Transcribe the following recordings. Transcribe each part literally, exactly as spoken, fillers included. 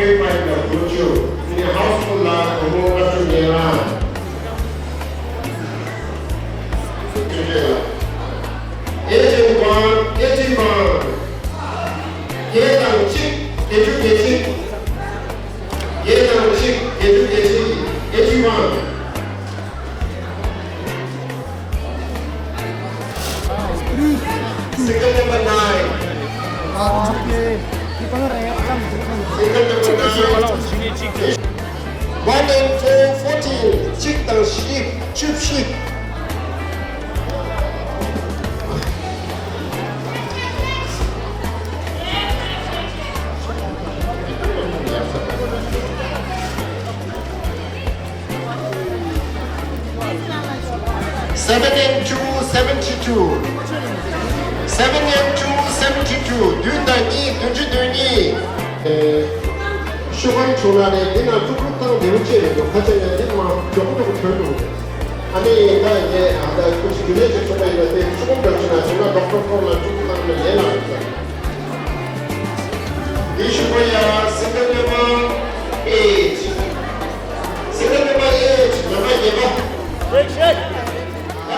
ཕ་ཡུལ་ལ་འགྲོ་རྒྱུ། དེ་ནས་ཧའུ་སི་ཧོལ་ལ་སྒོར་མོ་ལྔ་བཅུ་ཉེ་རང་། eighty-one, eighty-one. བརྒྱད་དང་གཅིག་བརྒྱད་ཅུ་གྱ་གཅིག་བརྒྱད་དང་གཅིག་བརྒྱད་ཅུ་གྱ་གཅིག eighty-one. Single number nine. Single number nine. One and four, fourteen. གཅིག་དང་བཞི་བཅུ་བཞི། Seven and two, seventy-two. Seven and two, seventy-two. བདུན་དང་གཉིས་བདུན་ཅུ་དོན་གཉིས། ཤོག་ཁང་ཆུང་ལ་ནས་འདི་ན་ཀྲུག་ཀྲུག་བཏང་བདེ་བོ་བྱས་རེད་འདུག་ཁ་ཆེ་ཡང་འདི་མ་མགྱོགས་པོ་མགྱོགས་པོ་ཐོན་འདུག་ཨ་ནི་ད་ངས་ཨ་ད་ཁོ་ཞིག་རྒྱུ་ལས་ཅིག་ཚོགས་པ་ཡིན་ན་དེ་ཤོག་ཁང་འདྲ་ཅིག་ན་བྱུང་ན་ཌོག་ཊར་ཁོང་ལ་ཀྲུག་ཀྲུག་བཏང་ན་ལས་ལ་རེད་ས། འདི་ཤོག་པ་ཡ། Single number eight. Single number eight. ནམ་པར་བརྒྱད་པ། ད་ག་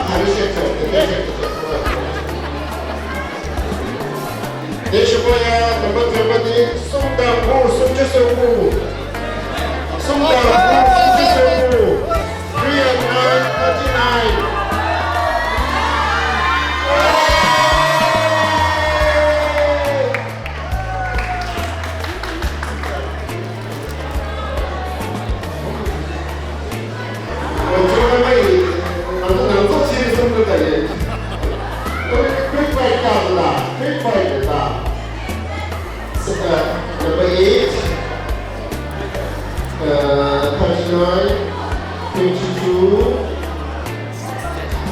རེ་བཤད་ཆོག་དེ་འདྲ་བཤད་ཆོག་དེ་ཤོག་པ་ཡ། ནམ་པར་བདུན་པ་དེ་གསུམ་དང་དགུ། སུམ་ཅུ་སོ་དགུ། གསུམ་དང་དགུ། སུམ་ཅུ་སོ་དགུ། Three and nine, thirty-nine. Quick fight ཀྱང་ལ། Quick fight ལ། Number eight, uh, thirty-nine, twenty-two,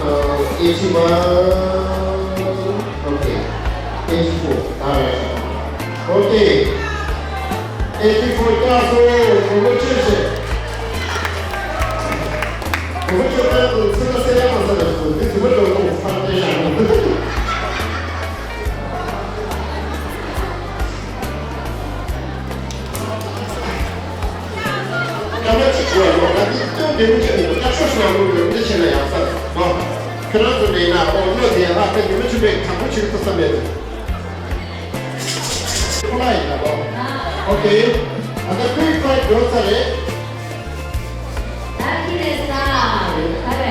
uh, eighty-one, okay, eighty-four. All right. Okay. eighty-four ཀྱང་སོ། གོ་བོ་ཆེ་ཆེ། གོ་བོ་ཆེ་ཀྱང་སོ། ཚིག་ལ་གསལ་ཡང་མ་གསལ་ལ་སོ། འདི་དུ་བ་ལོ་ལོ་ཕར་ཏེ་བཞག་ན། སྐར་མ་གཅིག་བྱུང་བ་ཡོང་ན་འདི་སྟོན་འདི་མི་ཆེ་ནི་སྐྱབས་ཤོག་ཤོག་ལ་འདི་ཆེ་ན་ཡག་ས་རེད། ཁྱོད་རང་ཚོ་མེད་ན་ཨོ་བློ་བདེ་ཨ་ད་ཉི་མ་ཆུ་པའི་དྲང་པོ་བྱེད་ཐུབ་ས་མེད་རེད། ཁོ་ལ་ཡིན་ན་ལོ། ཨོ་ཁེ། ཨ་ད་ཀུན་ཁོའི་འགྲོ་ས་རེད། ད་ཁྱི་རེད་ས། ཨ་རེད། ཨ།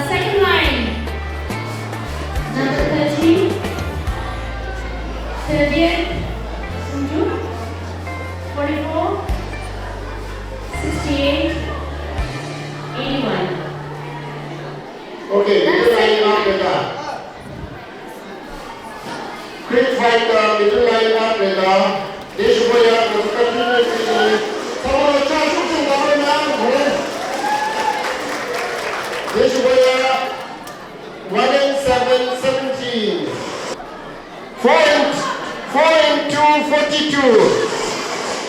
Second line. Number thirteen. Thirtieth. སུམ་ཅུ། Forty-four. Sixty-eight. Eighty-one. Okay, middle line up, beta. Quick fight, uh, middle line up, beta. This way up, the continuous. Come on, try to shoot some ball now. This way up. One and seven, seventeen. Four and, four and two, forty-two.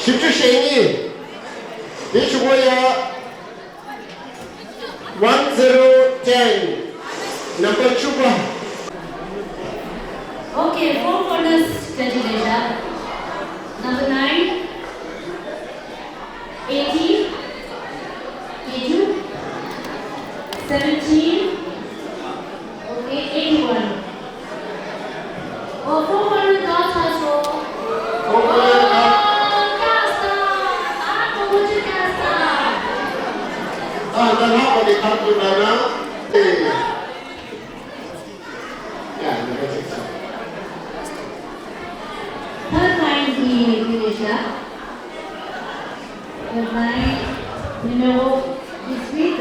བཞི་བཅུ་ཞེ་གཉིས། དེ་ཞུ་གོ་ཡ། One zero ten. Number བཅུ་པ། Okay, four corners strategy. Number nine. Eighty, eighty-two, seventeen, okay, eighty-one. Oh, four hundred got us, oh. Four hundred got. Oh, cast, ah, four hundred cast. Ah, the half of the country, man, ah. Hey. Third line གྱི་དེ་རེད་ཤག Third line, numéro dix-huit,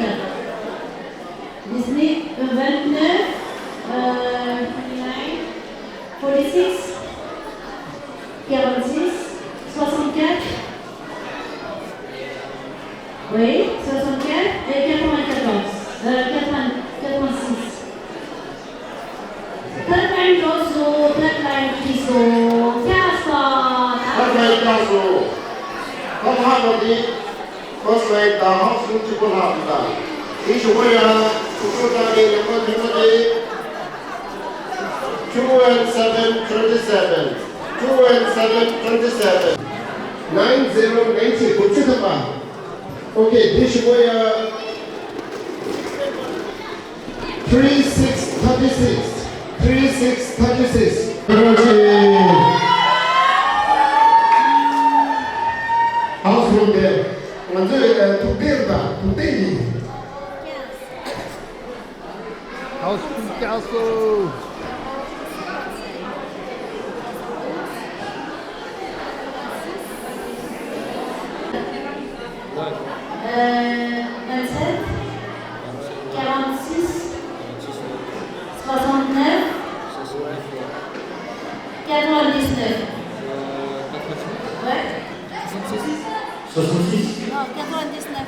dix-neuf, euh, vingt-neuf, euh, twenty-nine, forty-six, quarante-six, soixante-quatre, oui, soixante-quatre et quatre-vingt-quatorze, euh, quatre-vingts, quatre-vingt-six. Third line འགྲོ་སོང་། Third line འགྲོ་སོང་། ཁྱེད་ཚོ། Third line འགྲོ་སོང་། ད་ལྷག་པ་འདི། First line དང་ཧོབ་སུ་གཅིག་པོ་ལྷག་འདུག་ད། དེ་ཞུ་གོ་ཡ། ཁུ་ཁུ་ད་གི་ལེགས་པོ་ཐོན་པ་དེ། Two and seven, twenty-seven. Two and seven, twenty-seven. Nine zero nine six དགུ་བཅུ་ཐམ་པ། ཨོ་ཁེ། དེ་ཞུ་གོ་ཡ། Three six thirty six, three six thirty six. ཨ་སོང་དེ། ང་ཚོས་ཐུག་འཕྲད་དང་ཐུག་འཕྲད་ཡིན། ཨ་སོང་ཀྱ་སོ། Euh, vingt-sept, quarante-six, soixante-neuf, quatre-vingt-dix-neuf. Ouais. Soixante-six. Non, quatre-vingt-dix-neuf.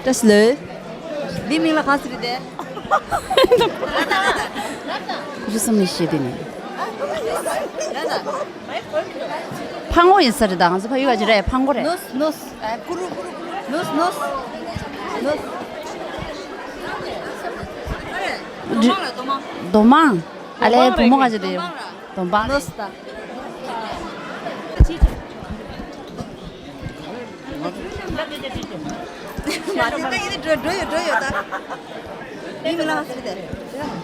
བཀྲ་ཤིས་ལོས། འདི་མིང་ལ་གང་ཟེར་དེ། ཁུ་བྱུག་བསམ་ནས་བཤད་དེ་ནི། ཕ་མགོ་ཡིན་ས་རེད་ད། ང་ཚོ་ཕ་ཡུལ་བ་ཅི་རེད། ཕ་མགོ་རེད། ནོས་ནོས། ཨ་ཀུ་རུ་ཀུ་རུ་ཀུ་རུ། ནོས་ནོས་ནོས། རྡོ་མང་རེད། རྡོ་མང་། རྡོ་མང་། ཨ་ལས་བུ་མོ་ག་ཅི་རེད། རྡོ་མང་རེད། ནོས་ད། མ་རེད་ད། ཡིན་ནི་འགྲོ་འགྲོ་ཡོད་འགྲོ་ཡོད་ད། མི་མི་ལ་ཧ་སི་དེ།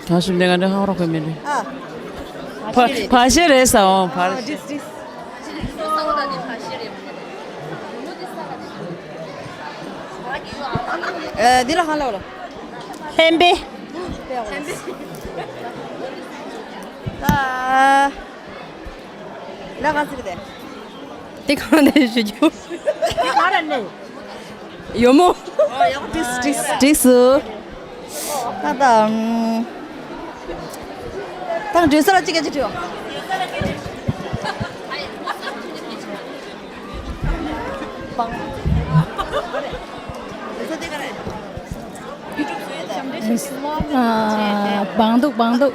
ད་ཞིམ་དེ་ག་འདྲ་ཧ་རོགས་གོ་མི་འདྲ། ཨ། ཕ་ཕ་ཤེ་རེད་ས་འོང་ཕ། ཨ་འདི་ལ་ཧ་ལ་བ་ལ། ལྷན་པེ། ད། ལ་ག་ཟིག་དེ། དེ་གང་ནས་ཞུ་རྒྱུ། དེ་ག་ར་ནས། ཡོ་མོ། ཨོ་ཡག་ཏིས་ཏིས་ཏིས། ད་ད། ད་འདྲེ་ས་ལ་ཅི་ག་ཅི་བྲིའོ། བང་འདུག་བང་འདུག་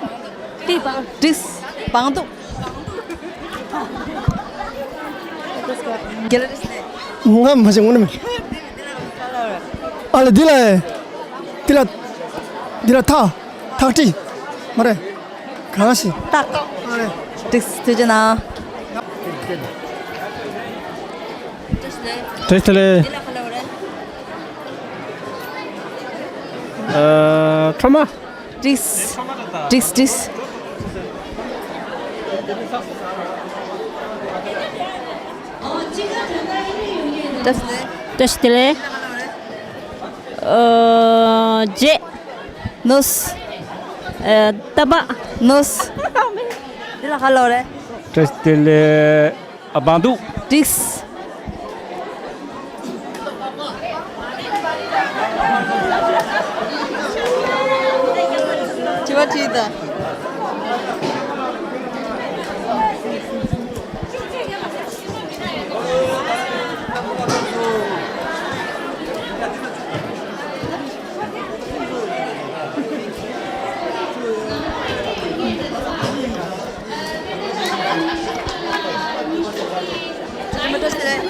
ཏི་བང་། ཏིས་བང་འདུག་ང་མ་ཤེས་ངོ་ནི་མ་ཤེས། ཨ་ལ་འདི་ལ་འདི་ལ་འདི་ལ་ཐག་ཐག་ཏི་མ་རེད། ག་ཞིག་ཏག་ཏག་ཏིག་ཐུགས་རྗེ་གནང་། བཀྲ་ཤིས་བདེ་ལེགས། ཨ། ཁྲོ་མ། ཏིག་ཏིག་ཏིག་བཀྲ་ཤིས་བདེ་ལེགས། ཨ། རྗེ། ནོས། ཨ། ཏ་པ། ནོས། འདི་ལ་ག་ལོ་རེད། བཀྲ་ཤིས་བདེ་ལེགས། ཨ། བང་འདུག་ཏིག་དྲི་བ་དྲིས་དང་།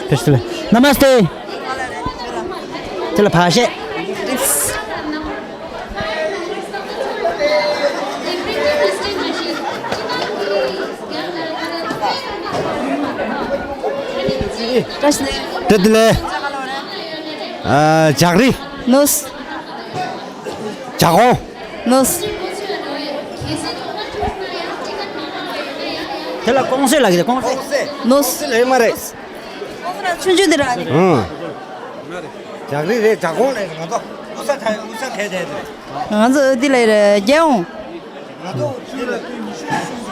བཀྲ་ཤིས་བདེ་ལེགས། ནམ་སྟེ། དེ་ལ་ཕ་ཤེ། བཀྲ་ཤིས་བདེ་ལེགས། ཨ། ཇག་རི། ནོས། ཇག་གོང་། ནོས། དེ་ལ་ཀོང་སེ་ལ་གི་ཀོང་སེ། ནོས། ཀོང་སེ་ལ་ཡོད་མ་རེད། ཀོང་སེ་ལ་ཆུང་ཆུང་དེ་ར་རེད། ཨང་། ཇག་རི་རེད། ཇག་གོང་ལས་ང་ཚོ་ལུ་ས་ཐ་ལུ་ས་ཐལ་ཐལ་དེ། ང་ཚོ་འདི་ལ་རེད་རྒྱལ་ཡོངས།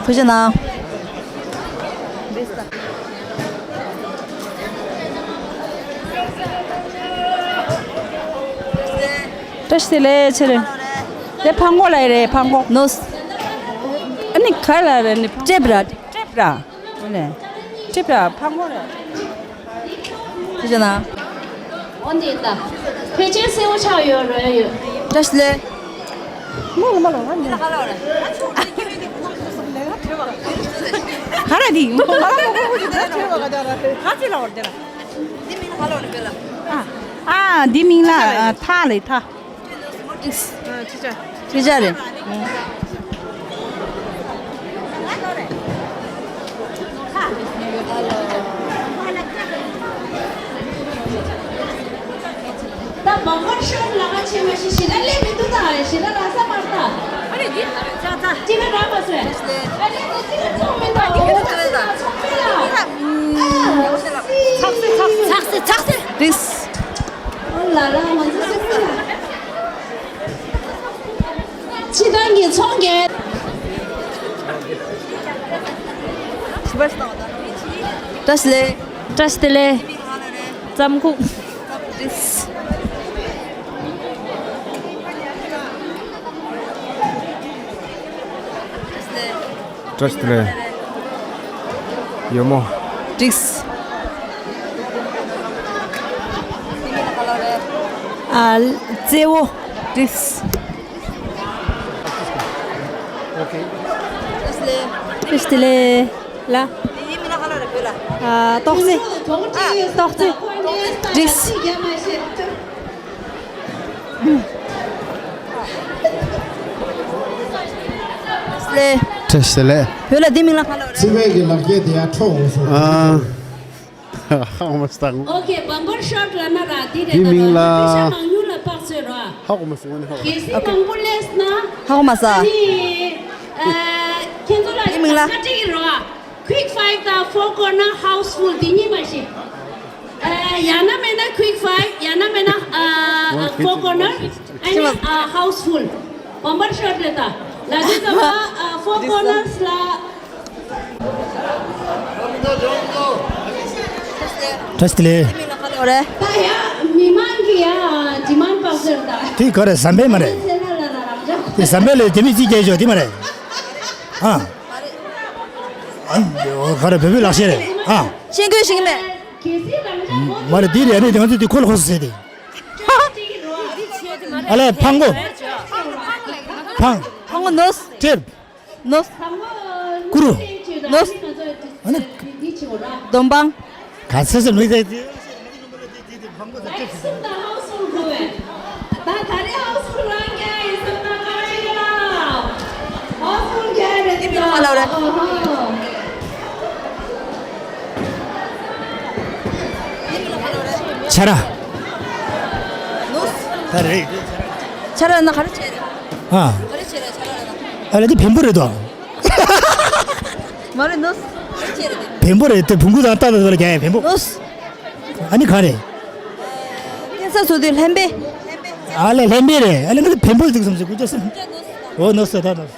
ཐུགས་རྗེ་གནང་། བཀྲ་ཤིས་བདེ་ལེགས་ཆེ་རེད། དེ་ཕ་མགོ་ལ་རེད་ཕ་མགོ། ནོས། ཨ་ནི་ག་ལ་རེད་ནི་ཕ་མགོ། ཀྲེབ་ར། ཀྲེབ་ར། ཨ་ནི། ཅི་པ་ཕ་མོ་རེད། ཅི་བྱས་ན། འོ་འདི་ལྟ། ཕལ་ཆེར་སེའུ་ཆགས་ཡོད་རོལ་ཡོད། བཀྲ་ཤིས་བདེ་ལེགས། མ་ལ་མ་ལ་ང་ཉལ། ག་རེ་འདི་མོ་ང་ལ་མོ་གོ་གོ་ཅི་དེ་ལ་བྲེལ་བ་ག་རེ་ར་རེད། ག་ཅི་ལ་བར་དེ་ལ། ཨ། ཨ་འདི་མིང་ལ་ཨ་ཐག་ལས་ཐག། ཏིས། ཁྲི་ཆ་རེད། ད་བང་བར་ཤོར་ལ་ཁ་ཆེ་མ་ཤི་ཤི་ན་ལེ་མི་འདུག་ད་ཤི་ན་ར་ས་མར་ད། ཨ་རེ་འདི་ཅི་ན་ར་མ་སོས། ཨ་རེ་འདི་ཅི་ན་ཚོང་མི་འདུག་ཨོ་ཚོང་མི་ལ། ཚག་སེ་ཚག་སེ་ཚག་སེ་ཚག་སེ། ཏིས། ཨོ་ལ་ལ་ང་ཚོ་སེ་མི་ལ། སྤྱི་བཏང་གི་ཚོང་རྒྱལ། བཀྲ་ཤིས་བདེ་ལེགས། བཀྲ་ཤིས་བདེ་ལེགས། ཙམ་ཁུག་བཀྲ་ཤིས་བདེ་ལེགས། ཡོ་མོ། ཏིས། ཨ་ཙེ་བོ། ཏིས། བཀྲ་ཤིས་བདེ་ལེགས། ལ། ཨ་ཏོག་ཙེ། ཏོག་ཙེ། ཏིས། ལེ། བཀྲ་ཤིས་བདེ་ལེགས། བོད་ལ་འདི་མིང་ལ་ག་ལ་རེད། ཚེ་བའི་གི་ལག་སྐྱེས་དེ་ཡར་འཕྲོག་འོང་སོང་། ཨ། ཧ་གོ་མ་སོང་། ཨོ་ཁེ། བམ་པར་ཤོཊ་ལབ་ན་ར་འདི་རེད། འདི་མིང་ལ། ཤ་མང་ཉུང་ལ་དཔག་ཚོད་ར། ཧ་གོ་མ་སོང་། ཨ་ནི་ཧ་གོ། གལ་སྲིད་མང་པོ་སླེབས་ན། ཧ་གོ་མ་སོང་། ཨ་ནི། ཨ། ཁྱེད་ཚོ་ལ་འདི་མིང་ལ། ཁ་ཁྲིག་ར། Quick five དང་four corner houseful འདི་གཉིས་མ་ཤེས། ཨ། ཡང་ན་མེད་ན་quick five ཡང་ན་མེད་ན་ཨ་four corner ཨ་ནི་ཨ་houseful བམ་པར་ཤོཊ་རེད་ད། ལ་དེ་ཙམ་ལ་ཨ་four corners ལ། བཀྲ་ཤིས་བདེ་ལེགས། ད་ཡ་མི་མང་གི་ཡ་ཌི་མན་ཌི་བག་ཟེར་ད། དེ་ག་རེ་ཟམ་པའི་མ་རེད། དེ་ཟམ་པའི་ལས་དེ་མི་གཅིག་རྒྱལ་ཆོག་དེ་མ་རེད། ཨ། ཨ། ག་རེ་བོད་པའི་ལག་ཤེས་རེད། ཨ། ཤེས་དགོས་ཤེས་ཀྱི་མེད། མ་རེད་དེ་རེད། ཨ་ནི་དེ་ང་ཚོས་དེ་ཁོལ་ཁོལ་ཟེར་དེ། ཨ་ལས་ཕང་གོ། ཕང་། ཕང་གོ་ནོས། ཀྲེབ། ནོས། ཀུ་རུ། ནོས། ཨ་ནི། འདོམ་པང་། ག་ཚོད་ཚོད་མི་ཚེ། ཆ་ར། ད་རེད། ཆ་ར་ན་ག་རེ་བྱས་རེད། ཨ། ག་རེ་བྱས་རེད་ཆ་ར་ན། ཨ་ལེ་འདི་བེམ་པོ་རེད་དོ། མ་རེད་ནོས། ག་རེ་བྱས་རེད་དེ། བེམ་པོ་རེད་དེ། བོང་གུ་དང་ཏག་ཏག་ལ་རྒྱག་ཡ་བེམ་པོ། ནོས། ཨ་ནི་ག་རེད། ཀན་སར་བཟོ་དུས་ལྷན་པེ། ཨ་ལེ་ལྷན་པེ་རེད། ཨ་ལེ་ང་ཚོ་བེམ་པོ་ཟིག་བསམ་སོང་ཀུ་ཅོ་སེམས། འོ་ནོས་སོ་ད་ནོས།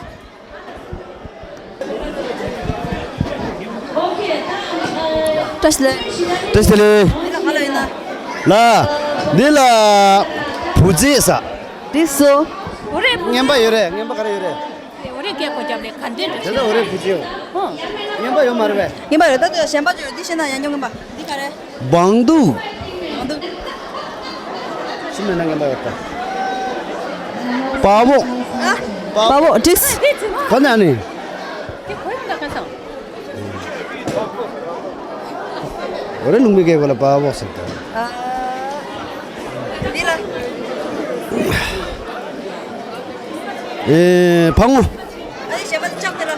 བཀྲ་ཤིས་བདེ་ལེགས། བཀྲ་ཤིས་བདེ་ལེགས། ལ། འདི་ལ། བུ་རྫི་ས། འགྲིག་སོང་། རྔན་པ་ཡོད་རེད། རྔན་པ་ག་རེ་ཡོད་རེད། འོ་རེད། སྐད་གོ་རྒྱབ་ལས་ག་འདྲས་འགྲོ། དེ་ལ་འོ་རེད་བུ་རྫི། ཧོ། རྔན་པ་ཡོད་མ་རེད་པས། རྔན་པ་ཡོད། ད་དེ་གཞན་པ་ཅོ་འདི་ཤེས་ན་ཡང་སྙོམས་རྔན་པ་འདི་ག་རེ། བང་དུ། ཤི་མེད་ན་ངན་པ་ཡོད་ད། པ་བོ། པ་བོ་ཏིས། ག་ནས་ནི། འོ་རེ་ལུང་མི་སྐད་གོ་ལ་པ་བོ་ཟེར་ད། འདི་ལ། ཨེ། ཕག་མོ། ཨ་ནི་གཞན་པ་ལྕགས་དེ་ལ།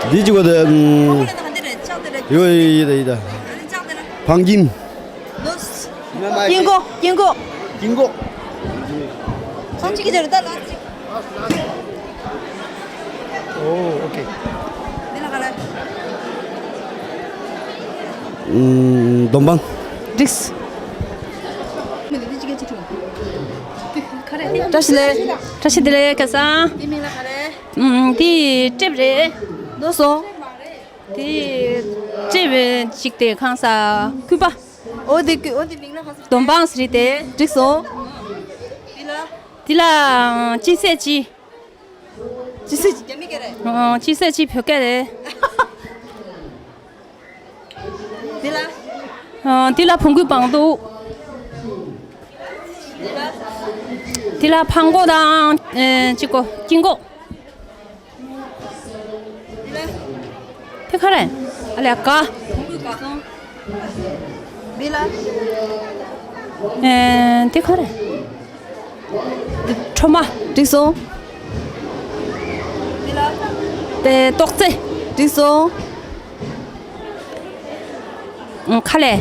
འདི་ཅི་གོ་དེ། ཕག་མོ་ལ་ད་ག་འདི་རེད། ལྕགས་དེ་རེད། ཡོད་ཡོད་ཡོད་ད་ཡོད་ད། ཨ་ནི་ལྕགས་དེ་ལ། ཕང་ཁྱིམ། ནོས། དཀྱིལ་འཁོར། དཀྱིལ་འཁོར། དཀྱིལ་འཁོར། ཁང་གཅིག་གི་རེད་ད་ལ་གཅིག། ཨོ་ཨོ་ཁེ། འདི་ལ་ག་རེ། ཨུམ། སྡོམ་པང་། འགྲིགས། བཀྲ་ཤིས་བདེ་ལེགས། བཀྲ་ཤིས་བདེ་ལེགས་ཁ་སང་། འདི་མིང་ལ་ག་རེ། ཨུམ། འདི་ཀྲེབ་རེད། ནོར་སོང་། འདི་ཀྲེབ་ཅིག་དེ་ཁང་ས་སྐུད་པ། འོ་འདི་སྐུད། འོ་འདི་མིང་ལ་ག་རེ། སྡོམ་པང་ཟེར་དེ་འགྲིགས་སོང་། འདི་ལ། འདི་ལ་ཅི་ཟེར་ཅི། ཅི་ཟེར་ཅི་རྒྱ་མི་སྐད་རེད། ཨོ། ཅི་ཟེར་ཅི་བོད་སྐད་རེད། འདི་ལ། ཨ། འདི་ལ་བོང་གུའི་བང་འདུག་འདི་ལ་ཕང་གོ་དང་། ཨེ། ཅི་གོ། དཀྱིལ་འཁོར། འདི་ལ། དེ་ག་རེ། ཨ་ལས་ཀ་འདི་ལ། ཨེ། དེ་ག་རེ། འདི་ཁྲོ་མ། འགྲིག་སོང་། འདི་ལ། དེ་ཏོག་ཙེ། འགྲིག་སོང་། ཁ་ལས།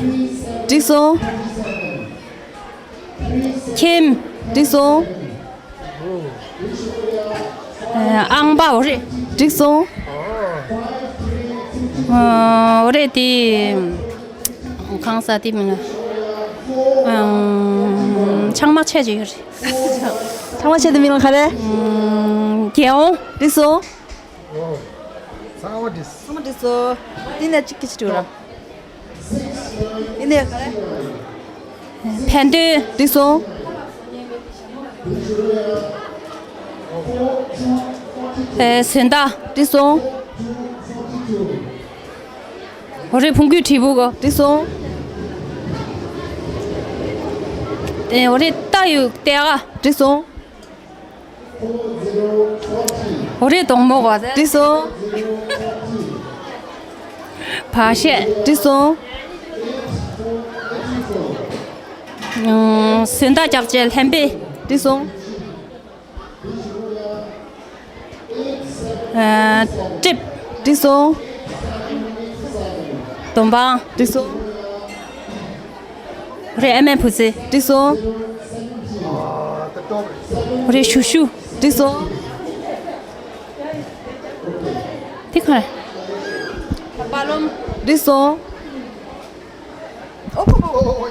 འགྲིག་སོང་། ཁྱིམ། འགྲིག་སོང་། ཨ། ཨང་པ། འོ་རེད། འགྲིག་སོང་། ཨ། འོ་རེད། དེ་གང་ཟག་དེ་མིང་ལ། ཨང་། ཆང་མ་ཆད་ཅིག་ཡོད་རེད། ཆང་མ་ཆད་དེ་མིང་ལ་ག་རེ། ཨང་། རྒྱལ་འོང་། འགྲིག་སོང་། ཨོ། ཚང་མ་འགྲིག་ཚང་མ་འགྲིག་སོང་། འདི་ནས་གཅིག་གིས་གཅིག་འགྲོ་ར། འདི་ནས་ག་རེ། ཕན་འདུན། འགྲིག་སོང་། ཨེ། ཟོན་རྟ། འགྲིག་སོང་། འོ་རེད། བོང་གུའི་དྲིལ་བུ་གོ། འགྲིག་སོང་། ཨེ། འོ་རེད། རྟ་ཡི་ལྟེ་བ། འགྲིག་སོང་། འོ་རེད། དོང་མོ་གོ། འགྲིག་སོང་། བ་ཤད། འགྲིག་སོང་། ཨང་། ཟོན་རྟ་རྒྱབ་བྱས་ལྷན་པས། འགྲིག་སོང་། ཨ། ཀྲིབ། འགྲིག་སོང་། སྡོམ་པ། འགྲིག་སོང་། རེད། ཨ་མའི་བུ་ཚེ། འགྲིག་སོང་། རེད། ཞུ་ཞུ། འགྲིག་སོང་། དེ་ག་རེ། འགྲིག་སོང་། འགྲིག་སོང་།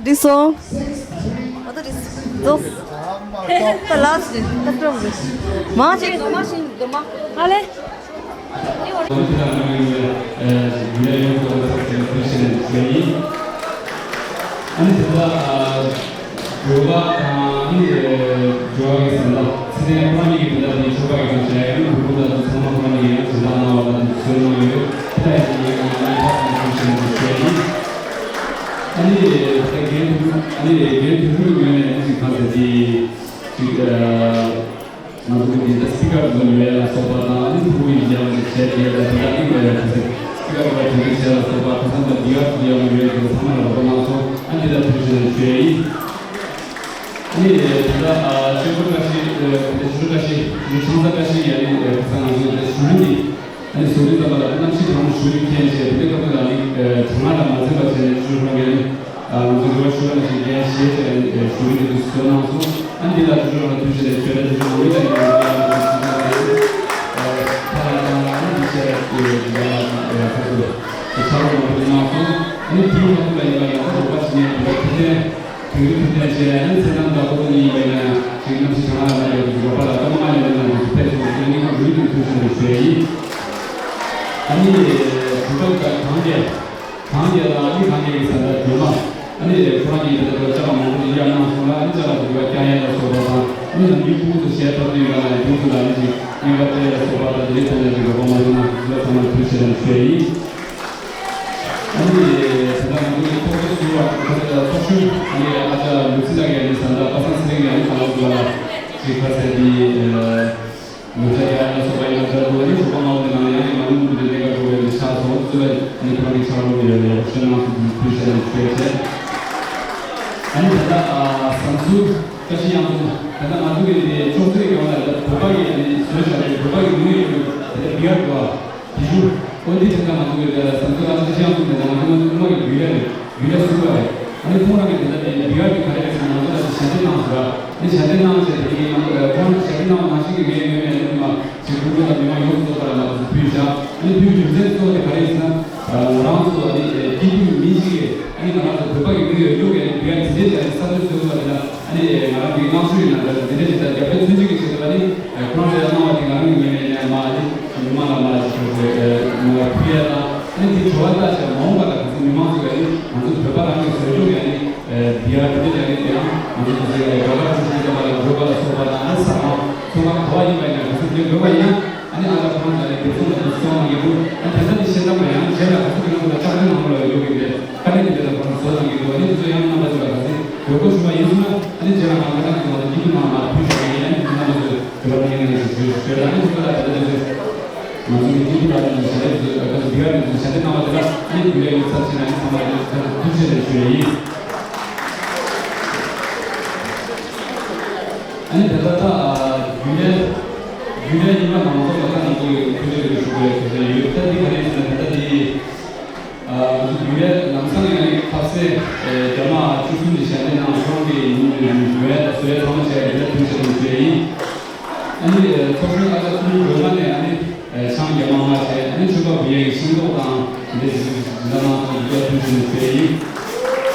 ད་ལགས་སོ། ད་སྤྲོ་རེད། མ་ཅིག་ཨ་ལེ། ཨ་ནི་དེ་ལ་ཨ། འགྲོ་བ་དང་ནི་འགྲོ་བ་གི་ཟེར་ན་ཚེ་ཏན་ཁོ་རང་གཉིས་ཀྱི་དེ་འདྲ་དེ་ཆོས་པ་གི་ཐོག་བྱས་ཡང་ནི་བུ་གུ་དང་ཚང་མ་ཁོ་རང་གཉིས་ཡང་དེ་འདྲ་གནང་བ་དང་བཟོས་གནང་ཡོད། དེ་ལ་ཡང་ཡང་ཡང་ཡང་ཕར་ཚང་མ་བྱས་ནས་བྱས་ཡིན། ཨ་ནི་ད་རྒན་དུ་ཨ་ནི་རྒན་དུ་རུ་ངོས་ནས་ཨ་ནི་ཅིག་གང་ཟེར་དེ་ཅིག་ང་ཚོ་གི་འདི་འདྲ་སི་པི་ཀར་དུ་ཡོད་ལ་སོགས་པ་དང་ཨ་ནི་ཕྲུ་གུ་ཡིན་ཡང་ཞལ་དེ་ལ་དེ་ལ་ཨིན་ལ་ཡང་དེ་སི་པི་ཀར་བ་དེ་འདྲ་བྱས་ལ་སོགས་པ་ཁ་སང་དང་འདི་ག་དུ་ཡང་ཡོད་དེ་ཚང་མ་ལ་རོགས་གནང་སོང་། ཨ་འདི་ལ་ཐུགས་རྗེ་ཆེ་ཞུ་ཡ་ཡིན། ཨ་ནི་ད་ལྟ་ཨ་ཆོས་སྐོར་བཀྲ་ཤིས་ཨ་ཆོས་སྐོར་བཀྲ་ཤིས་ཆོས་ཆང་ས་བཀྲ་ཤིས་ཡ་ནི་ཨ་ཁ་སང་ང་ཚོ་དེ་ཞུ་རིན་གྱི་ཨ་ནི་བཟོ་རིན་ཙམ་པ་ལ་གནམ་གཤིས་གྲང་མོ་ཞུ་རིན་མཁན་བྱས་དེ་འདྲའི་སྐབས་དེ་ལ་ནི་ཨ་གྲང་ངར་ལ་མ་འཛེམས་པ་བྱས་ནས་ཆོས་སྐོར་ཡ་ནི་ཨ་ང་ཚོ་རེ་བ་ཞུ་བ་ནང་བཞིན་རྒན་ཞེས་བྱས་ནས་ཨ་ཞུ་རིན་དེ་ཚོ་བཟོས་གནང་སོང་། ཨ་ནི་འདི་ལ་ཆོས་སྐོར་ལ་ཐུགས་རྗེ་ཆེ་ཞུ་ར་དེ་ཚོ་ངོ་ཡི་ལ་ཡིན་པ་ཡ་ང་ཚོ་ཞུ་ན་ཡིན། ཨ་ཁ་ལ་ཁ་ལ་ཨ་ནི་འདི་བྱས་ཨ་ཡ་ཨ་ཁ་ཚོ་ཨ་ཆ་རོགས་མང་པོ་གནང་སོང་། ཨ་ནི་དེའི་མ་ཐུག་ལ་ཡིན་པ་ཡ་ང་ཚོ་རོགས་པ་བྱེད་མཁན་དེ་འདྲ་ཐུགས་རྗེ་དེ་རིང་ཐུགས་རྗེ་ཆེ། ཨ་ནི་མཚན་ནམ་དང་པོ་ཉིད་ཡིན་པ་ཡིན་ན་ཅིག་གནམ་གཤིས་གྲང་ངར་ལ་ཡོད་པའི་རོགས་པ་ལ་སྟོང་མ་ཡོད་ན་འདི་ཚོ་ཕེབས་སོང་ཟེར་ནས་སྙིང་ཁོང་རུས་ནས་ཐུགས་རྗེ་ཆེ་ཞུ་ཡ་ཡིན། ཨ་ནི་གྲུབ་པ་གང་རྒྱལ་གང་རྒྱལ་ལ་ཨ་ནི་གང་རྒྱལ་གྱི་ས་མཐར་སྒྲོལ་མ། ཨ་ནི་ཁོ་རང་གཉིས་དེ་ལྟར་ལྕགས་མང་པོ་ཞིག་གཡར་གནང་སོང་ལ། ཨ་ནི་ལྕགས་ལ་དུ་བ་བཀྱག་ཡས་ལ་སོགས་པ་དང་ཨ་ནི་ནམ་རྒྱུན་ཕྲུ་གུ་ཚོ་གཞས་འཁྲབ་སྟོན་ཡོད་ལ་ཡང་ཕྲུ་གུ་ཚོ་ལ་ཨ་ནི་ཅིག་རྔན་པ་སྤྲད་ཡས་ལ་སོགས་པ་དང་དེ་འདྲའི་ཐོག་ནས་ཅིག་རོགས་པ་མ་བྱུང་ན་ཚང་མ་ཚང་མ་ཐུགས་རྗེ་ཆེ་ཞུ་ཡ་ཡིན། ཨ་ནི་ད་ལྟ་ང་ཚོ་གི་ཚོགས་གཙོ་ཟུར་པ་ཚོགས་གཙོ་ཚོགས་གཞོན་ཨ་ནི་ཨ་ཅག་ལུག་རྫི་ལགས་ཀྱིས་ཨ་ནི་ད་ལྟ་པ་སངས་ཚེ་རིང་ལགས་ཨ་ནི་ད་ལྟ་ཚོ་ལ་ཅིག་ཁ་གསལ་དེ། ལུང་ཚན་རྒྱག་ཡ་ལ་སོགས་པ་ཡིན་ན་འདྲ་འདུག་ཨ་ནི་ཞོགས་པ་སྔ་པོ་ནས་ནང་ཡང་ཡང་མ་ལུས་མུ་མཐུད་དེ་གནད་འགག་འགྲོ་བའི་ཆགས་སོང་། བཙུན་པས་ཨ་ནི་ཁོ་རང་གི་ཕྱག་རོགས་ཡོད་ཡོད་ཤོད་གནང་སོང་། ཐུགས་རྗེ་ཆེ་ཞུ་ཡ་བྱས། ཨ་ནི་ད་ལྟ་ཨ་བཟང་ཚུལ་བཀྲ་ཤིས་གཡང་འཛོམས་ད་ལྟ་ང་ཚོ་གི་འདི་ཅོག་ཙེ་གི་སྒང་ལ་ད་བོད་པ་གི་ཨ་ནི་བཟོས་བཞག་པའི་བོད་པ་གི་ལུས་ཡོད་ཡོད་ད་ལྟ་བི་ཨར་འདུག་ཨ། དེ་ཞུ། ཨོ་འདི་དེ་འདྲ་ང་ཚོ་གི་དེ་ལ་བཟང་ཚུལ་ཨ་ཅག་ཤང་ཚོ་དེ་ལ་ང་ཚོ་ང་ཚོ་ཚང་མ་གི་རྒྱུས་ཡོད་རེད། རྒྱུས་ཡོད་སུ་བ་རེད། ཨ་ནི་ཁོང་རང་གི་དེ་ལ་དེ་རྒྱུས་ཡོད་དེ་ག་རེ་རེད་ཟེར་ན་ང་ཚོ་ལ་དེ་ཞལ་འདེབས་གནང་ཟེར་བ། ཨ་ནི་ཞལ་འདེབས་གནང་བྱས་དེ་གི་ང་ཚོ་ཁོང་རང་གི་ཞལ་འདེབས་གནང་བ་ནང་བཞིན་གི་ངས་ངོས་ནས་ཨ་ནི་མ་ཅིག་ཁོང་ཚོ་ལ་མི་མང་ཡོངས་སུ་རྫོགས་པ་ལ་ང་ཚོ་ཕུལ་བཞག་ཨ་ནི་ཕུལ་རྒྱུ་མཚན་གཙོ་བོ་དེ་ག་རེ་ཡིན་ཟེར་ན། ང་རང་ཚོ་ཨ་ནི་སྐྱིད་སྡུག་མི་གཅིག་གིས་ཨ་ནི་ང་རང་ཚོ་བོད་པ་གི་མི་ཡོད་ལུགས་ཀྱི་ཨ་ནི་རྒྱུས་ཡོད་དེ་འདྲས་ཀྱི་ཨ་ནི་ས་ཚོད་བཟོས་ཐུབ་པ་དེ་ལ། ཨ་ནི་ང་རང་གི་བསྔགས་བརྗོད་ཡིན་ན་འདྲ་འདི་འདྲ་ཞིག་དང་རྒྱབ་སྐྱོར་མཚོན་བྱེད་ཀྱི་ཞིག་ལ་ནི་ཁོ་རང་ཚོ་ཡང་གནང་བ་དེ་ང་རང་གི་ངོས་ནས་ནས་མ་ཨ་ནི་མི་མང་ལ་མ་ཞིག་ཞུ་དགོས་ང་ཕུལ་ཡ་དང་ཨ་ནི་དེ་བྲོ་བ་ལྟ་བྱས་མ་འོངས་པ་ལ་ག་ཚོད་མི་མང་ཚོ་ག་ནི་ང་ཚོ་བོད་པ་རང་གི་བཟོ་སྐྱོང་གི་ཨ་ནི་འདི་ཡ་འདི་འདྲ་ཡ་ནི་དེ་ཡང་ང་ཚོ་དེ་ཚོའི་རྒྱ་གར་ཁུལ་ཞིག་ལ་མ་ལ་བོད་པ་ལ་སོགས་པ་དང་ཨ་ནི་ས་ཁང་ཚོང་ཁང་ག་བ་ཡིན་པ་ཡིན་ན་ག་ཚོད་འདི་དགོས་པ་ཡིན་ན་ཨ་ནི་ཨ་ལ་ཁོ་རང་ཚོ་ཨ་ནི་དེ་ཚོ་ང་ཚོ་གསོག་གནང་གི་འདུག་ཨ་ནི་དེ་ཚོ་ནི་ཤེས་ན་མ་ཡང་གཞན་ལ་ག་ཚོད་ཀྱི་ནང་དུ་ལ་ཆ། ལ་ཡོད་ཀྱི་རེད། དཀའ་ལས་དེ་འདྲ་ལ་ཁོང་བཟོ་གནང་གི་འདུག་ཨ་ནི་དེ་ཚོ་ཡང་རྣམ་པ་ཚོ་ལ་ག་ཚོད་དགོས་མཁོ་བྱུང་བ་ཡིན་ཟེར་ན། ཨ་ནི་རྗེས་ལ་ང་ཁ་སང་གི་ང་ཚོ་སྐྱིད་སྡུག་ནང་ལ་ཕུལ་བཞག་གི་ཡིན། ཨ་ནི་དེ་རྣམ་པ་ཚོས་དྲི་བ་དྲི་ཡག་ཡིན་ན་ཞུ་ཞུ་ཞུ་ཡ་དང་། ཨ་ནི་དེ་ཚོ་ལ་ད་ལྟ་དེ་ཚོ་ང་ཚོ་གི་སྐྱིད་སྡུག་ལ་ནི་ཞལ་འདེབས་ཚོ་ཨ་ད་ཚོ་འདི་ག་རེ་ཚོ་ཞལ་འདེབས་གནང་བ་དེ་ལ་ཨ་ནི་དགོས་ཡ་ཡོད་ཚར་ཕྱིན་ན་ཨ་ནི་ཚང་མ་ལ་ཐུགས་རྗེ་ཆེ་ཞུ་ཡ་ཡིན། ཨ་ནི་ད་ལྟ་ད་རྒྱུན་ལས་རྒྱུན་ལས་རྙིང་པ་མང་ཚོགས་ལ་ད་ང་ཚོ་གི་ཐུགས་རྗེ་ཆེ་ཞུ་དགོས་ཡ་ཞུ་ཡ་ཡོད། ད་འདི་ག་རེ་ཡིན་ཟེར་ན་ད་ལྟ་འདི། ང་ཚོ་རྒྱུན་ལས་ལམ་སང་ནས་ཐབས་ཟད་རྒྱ་མ་བཅུ་གསུམ་གྱི་ཞལ་འདེབས་གནང་ཁོང་གི་ཉིན་ནས་ཉིན་བཟོ་ཡས་དང་བཟོ་ཡས་ཚང་མ་བྱས་རྒྱུན་ལས་ཐུགས་རྗེ་ཆེ་ཞུ་ཡ་ཡིན། ཨ་ནི་ཚོགས་གཞོན་ཨ་ཅག་གསུམ་སྒྲོལ་མ་ནས་ཨ་ནི་ཆང་བརྒྱ་མ་ལྔ་བྱས། ཨ་ནི་ཆོས་པ་བུ་ཡ་གི་ཤིང་ཏོག་དང་འདི་འདྲ་ཞིག་འདི་འདྲ་གནང་སོང་། རྒྱུན་ལས་ཐུགས་རྗེ་ཆེ་ཞུ་ཡ་ཡིན།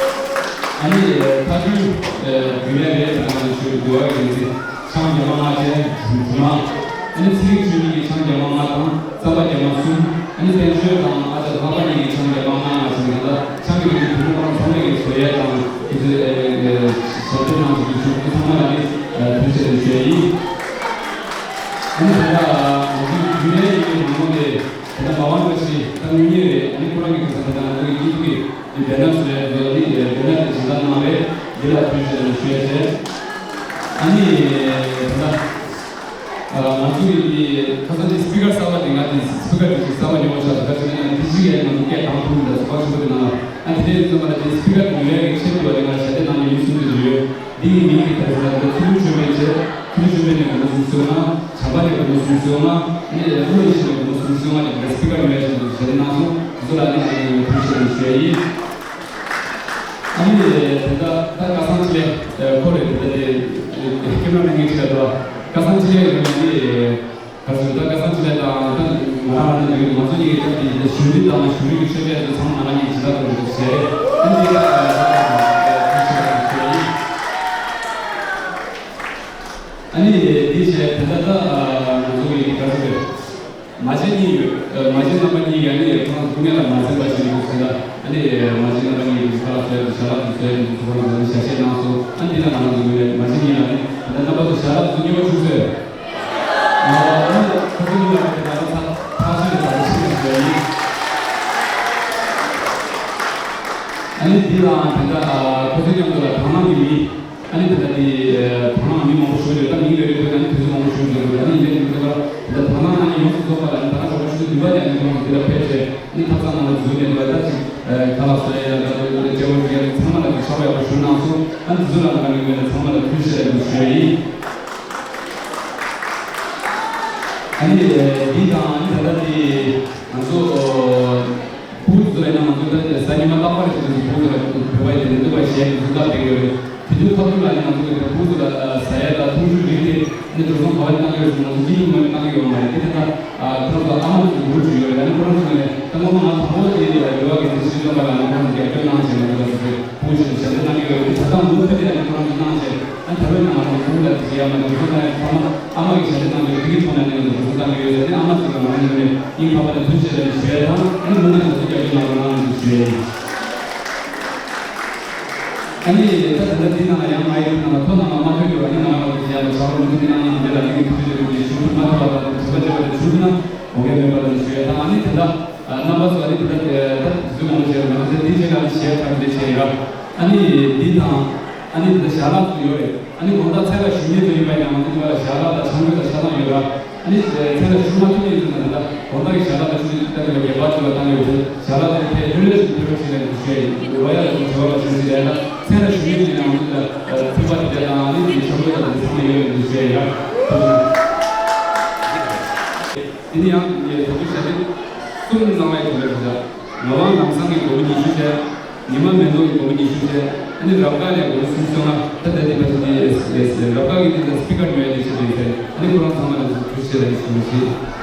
ཨ་ནི་ཐག་གྲོན་རྒྱུན་ལས་རེད། ད་ང་ཚོ་ཆོས་པ་བུ་ཡ་གི་ཆང་བརྒྱ་མ་ལྔ་བྱས། སྒྲོལ་མ། ཨ་ནི་ཚེ་རིང་ཆོས་གླིང་གི་ཆང་བརྒྱ་མ་ལྔ་དང་། རྩམ་པ་རྒྱ་མ་གསུམ། ཨ་ནི་བསྟན་ཆོས་དང་ཨ་ཅག་ལྷག་པ་གཉིས་ཀྱི་ཆང་བརྒྱ་མ་ལྔ་ལྔ་བྱས་ནས། ད་ཆང་གི་རིགས་ཀྱི་བུ་མོ་ཁོ་རང་ཚང་མས་ཀྱི་བཟོ་ཡས་དང་དེ་ཚོའི་ཞལ་འདེབས་གནང་བཞིན་པའི་ཆོས་སྐུ་ཚང་མ་ལ་ནི་ཐུགས་རྗེ་ཆེ་ཞུ་ཡ་ཡིན། ཨ་ནི་ད་ལྟ་ང་ཚོའི་རྒྱུན་ལས་ཡིན་པའི་ནང་ལོགས་ནས་ད་ལྟ་མ་དབང་བཀྲ་ཤིས་ད་དངུལ་གཉེར་རེད། ཨ་ནི་ཁོ་རང་གི་དེང་སང་ད་ལྟ་ང་ཚོ་གི་སྐྱིད་སྡུག་གི་འདི་བེ་ནར་བཟོ་ཡས་བཟོ་ནི་བེ་ནར་དེ་བཞེངས་གནང་རེད། འདི་ལ་ཐུགས་རྗེ་ཆེ་ཞུ་ཡ་བྱས། ཨ་ནི་ད་ལྟ། ང་ཚོ་གི་དེ་ཁ་སང་དེ་སི་པི་ཀར་གསར་པ་དེ། ང་དེ་སི་པི་ཀར་དེ་ཅིག་གསར་པ་ཉོ་བ་ཆགས་སོང་། ཁ་ཅིག་ན་དེ་ཅིག་ཡང་ང་ཚོ་སྐད་གང་ཐུབ་ལ་སོ་ཁ་ཆེན་པོ་དེ་ནང་ལ། ཨ་དེ་འདྲའི་ཚོ་མ་ལ་དེ་སི་པི་ཀར་དེ་ཉོ་ཡ་གི་ཆེད་དུ་བ་དེ་ང་ཞལ་འདེབས་གནང་ནས་མི་གསུམ་དེ་ཡོད། འདི་ཡི་མིང་གི་དེ་ཚོ་ལ་དེ་ཚུལ་ཁྲིམས་ཆོས་འཕེལ་བྱས། ཚུལ་ཁྲིམས་ཆོས་འཕེལ་ནས་སྒོར་མོ་སུམ་ཅུ་སོ་ལྔ། བྱམས་པ་ནས་སྒོར་མོ་སུམ་ཅུ་སོ་ལྔ། ནས་བློ་ཡིད་ཆེས་ནས་སྒོར་མོ་སུམ་ཅུ་སོ་ལྔ་དེ་སི་པི་ཀར་ཉོ་ཡ་ཆེད་དུ་ཞལ་འདེབས་གནང་སོང་། དེ་ཚོ་ལ་ནི་ང་ཡི་ཐུགས་རྗེ་ཆེ་ཞུ་ཡ་ཡིན། ཨ་ནི་དེ་ལྟར་ད་ཁ་སང་ཅི་ལས་ཁོ་རེ་དེ་ལྟར་དེ་ཀེ་མ་ར་མེན་གྱི་ཅི་ལ་དོ། ཁ་སང་ཅི་ལས་ཡོད་ནི་ག་ཚོད་ད་ཁ་སང་ཅི་ལས་དང་ད་ང་རང་ནི་ང་ཚོ་གཉིས་ཀྱི་ད་དེ་ཞུ་རི་དང་ཞུ་རི་གི་ཆོས་སྐད་དེ་ཚང་མ་ང་གཉིས་ཅི་ལ་དོ་རེ་དུ་བྱས། ཨ་ནི་དེ་ད་ཨ་ནི་དེ་བྱས་དེ་ལྟར་ད་ང་ཚོ་གི་ག་ཚོད་རེད། མ་བྱན་གཉིས་ཡོད། ཨ་མ་བྱན་རྣམ་པ་གཉིས་ཀྱིས་ཨ་ནི་ཁོང་ཚོ་སྐུ་ངལ་ལ་མ་འཛེམས་པ་བྱེད་དགོས་ཟེར་ལ། ཨ་ནི་མ་བྱན་རྣམ་པ་གཉིས་ཀྱིས་ཁ་ལག་བཟོས་ཏེ་ཞལ་ལག་ཏུ་བཟོས་ཏེ་ཁོང་ཚོ་ཞལ་བཞེས་གནང་སོང་། ཨ་ནི་འདི་ལ་ང་རང་ཚོའི་ངོས་ནས་མ་བྱན་གཉིས་ལ་ནི་ད་ལྟ་རྣམ་པ་ཚོ་ཞལ་ལག་ཏུ་མཉེས་པོ་བྱུང་ཟེར། ཨ་ནི་ཁོང་ཚོ་གཉིས་ལ་ནི་ད་ལྟ་ཚ་ཚ་ཚོད་ཀྱི་ད་ལྟ་ཕྱིན་ནས་བཟོས་ཡིན། ཨ་ནི་འདི་ལའང་ད་ལྟ་ཁོང་ཚོའི་མཉམ་དུ་ལ་དང་བླངས་ཀྱི་མི། ཨ་ནི་ད་ལྟ་དེ་དང་བླངས་མི་མང་པོ་ཞིག་ཡོད། ད་མིང་ཡོད་རེད། ཁོས་ཨ་ནི་དུས་ཚོད་མང་པོ་ཞིག་འགོར་འདུག་ཨ་ནི་ཡིན་ནའི་དེ་ཚོ་ད་ལྟ་དང་བླངས་ཨ་ནི་ཡོངས་སུ་རྫོགས་པ་ལ་ཨ་ནི་ད་ལྟ་གྲོགས་པོ་ཆུ་ཚོད་བདུན་པ་ནས་ཨ་ནི་ཁོང་གིས་དེ་ལ་ཕེབས་བྱས་ཨ་ནི་ཐབ་ཚང་ནང་ལ་འཛུལ་ནས་འདུག་ད་ཅིག་ཁ་ལག་བཟོ་ཡས་ལ་ད་ལྟ་སྤྲད་པ་ཞིག་ཡ་ཚང་མ་ལ་ཅིག་ཕྱག་ཡག་པོ་ཞུ་གནང་སོང་། ཨ་ནི་དེ་ཚོ་ལ་ང་རང་ངོས་ནས་ཚང་མ་ལ་ཐུགས་རྗེ་ཆེ་ཞུ་ཡ་ཡིན། ཨ་ནི་འདི་དང་ཨ་ནི་ད་ལྟ་དེ་ང་ཚོ། ཕྲུ་གུ་ཚོ་ལ་ཡིན་ན་ང་ཚོ་ད་གཟའ་ཉི་མ་རྟག་པར་ཞིག་ཏུ་ཕྲུ་གུ་ཚོ་ལ་བོད་པ་ཡི་དེ་འདུག་པ་གཞས་འདི་ཚོ་བཏབ་བསྡད་ཀྱི་ཡོད་རེད། དེ་དུས་ཁ་ཐུག་ལ་ནི་ང་ཚོ་གི་ཕྲུ་གུ་ཚོ་ལ་ཟ་ཡ་དང་འཐུང་ཆུ་རིགས་དེ་ནི་འགྲོ་སོང་ག་པར་བཏང་གི་ཡོད་ཟེར་ན་ང་ཚོ་སྐྱིད་སྡུག་ངོས་ནས་བཏང་གི་ཡོད་མ་རེད། དེ་དེ་ད་ཁོ་རང་ཚོ་ཨ་མ་ཚོ་འགྲོ་བཅུག་ཡོད་རེད། ཨ་ནི་ཁོ་རང་ཚོ་ནས་ད་སྔོན་མ་ང་དང་པོ་དེ་ཡོད་པ་གི་དེ་སྲིད་སྐྱོང་པ་ལ་ནི་ཁོ་རང་ཚོ་རྒྱབ་སྐྱོར་གནང་བྱས་ང་ཚོ་ལ་ཚོ་ཕྲུ་གུ་ཞིག་ལ་ཞབས་འདེགས་གནང་གི་ཡོད་རེད། ད་ལྟ་མུ་མཐུད་དེ་ཨ་ནི་ཁོ་རང་ཚོ་གནང་བྱས། ཨ་ནི་ད་རུང་ཡང་ང་རང་ཚོ་ཕྲུ་གུ་ལ་དེ་ཡ་མ་དེ་ཚོ་ན་ཡང་ཚང་མ་ཨ་མ་གི་ཞབས་འདེགས་གནང་གི་ཡོད། དེ་གི་ཐོག་ནས་ཨ་ནི་ང་ཚོ་འགྲོ་སོང་བཏང་གི་ཡོད་ཟེར་ནས་ཨ་མ་ཚོ་གི་ང་རང་ཚོ་ནས་སྙིང་ཐག་པ་ནས་ཐུགས་རྗེ་ཆེ་ཞུ་ཡ་དང་ཨ་ནི་མུ་མཐུད་ནས་ང་ཚོ་རྒྱབ་སྐྱོར་གནང་རོགས་གནང་ཞུ་ཡ་ཡིན། ཨ་ནི་ད་ད་ལྟ་འདི་ནང་ལ་ཡང་མ་ཡིན་ནང་ལ་ཐོ་ནང་ལ་མ་ཐོན་རྒྱུ་ཨ་ནི་ང་རང་ཚོ་ཡ་ལ་བྱ་བ་མུ་མཐུད་གནང་ཡིན། འདི་ལ་འདི་གི་ཐུགས་རྗེ་ཆེ་ཞུ་ཐུབ་མ་ཐུབ་པ་དང་དྲི་བ་དྲི་བ་དེ་བྱུང་ན་འོ་བརྒྱལ་མེད་པ་དང་ཞུ་ཡ་དང་ཨ་ནི་ད་ལྟ། རྣམ་པ་ཚོ་ཨ་ནི་དེ་འདྲ་དེ་ད་དུས་ཚོད་མང་པོ་བྱས་རོགས་ང་ཚོ་དེ་བྱས་ན་ཨ་ནི་གཞས་ཁ་འདྲ་བྱས་ཡོད། ཨ་ནི་འདི་དང་ཨ་ནི་དེ་འདྲ་ཞལ་ལག་ཚོ་ཡོད་རེད། ཨ་ནི་དགོང་དག་མཚན་ལ་ཞུ་མཁན་ཚོ་ཡིན་པ་ཡིན་ན་ང་ཚོ་འདི་བ་ལ་ཞལ་ལག་དང་ཆང་གོས་དང་ཆ་ཚང་ཡོད་ར། ཨ་ནི་མཚན་ལ་ཞུ་མ་ཐུབ་མཁན་ཡིན་ན་ད་ལྟ་དགོང་དག་གི་ཞལ་ལག་དང་ཆུ་ཚོད་ད་ལྟ་བརྒྱད་པ་ཚོ་ལ་བཏང་ཡོད་དེ་ཞལ་ལག་དེ་ཕལ་ལོ་ལོ་ཞིག་ཕེབས་ཤིག་ལ་འདུག་ཞུ་ཡ་ཡིན། རོ་ཡ་ལ་ཞུ་བ་ལ་ཞུ་ཞིག་ལ་ཡ་ད་མཚན་ལ་ཞུ་མཁན་ཡིན་ན་ང་ཚོ་ད་ལྟ་ཚོད་པ་དེ་འདྲ་དང་ཨ་ནི་དེ་ཆང་གོས་དང་དེ་ཚང་མ་ཡོད་རེད་འདུག་ཞུ་ཡ་ཡ། དེ་ནས་ཡང་ངས་ད་དུང་ཞལ་འདེབས་གསུམ་གནང་བའི་དོན་ལ་ཞུ་ཆ། ངག་དབང་ལམ་བཟང་གིས་སྒོར་མོ་ཉི་ཤུ་བྱས། ཉི་མ་མེ་ཏོག་གིས་སྒོར་མོ་ཉི་ཤུ་བྱས། ཨ་ནི་རབ་དགའ་ནས་སྒོར་མོ་སུམ་ཅུ་སོ་ལྔ། ད་ལྟ་འདི་ཕལ་ཆེར་འདི་ཨེས་ཨེས་རབ་དགའ་གིས་འདི་ལ་སི་པི་ཀར་ཉོ་ཡ་འདི་བྱེད་ཀྱི་ཡོད་ཟེར། ཨ་ནི་ཁོ་རང་ཚང་མ་ལ་ཐུགས་རྗེ་ཆེ་ལ་ཡིད་སུ་མི་བྱེད།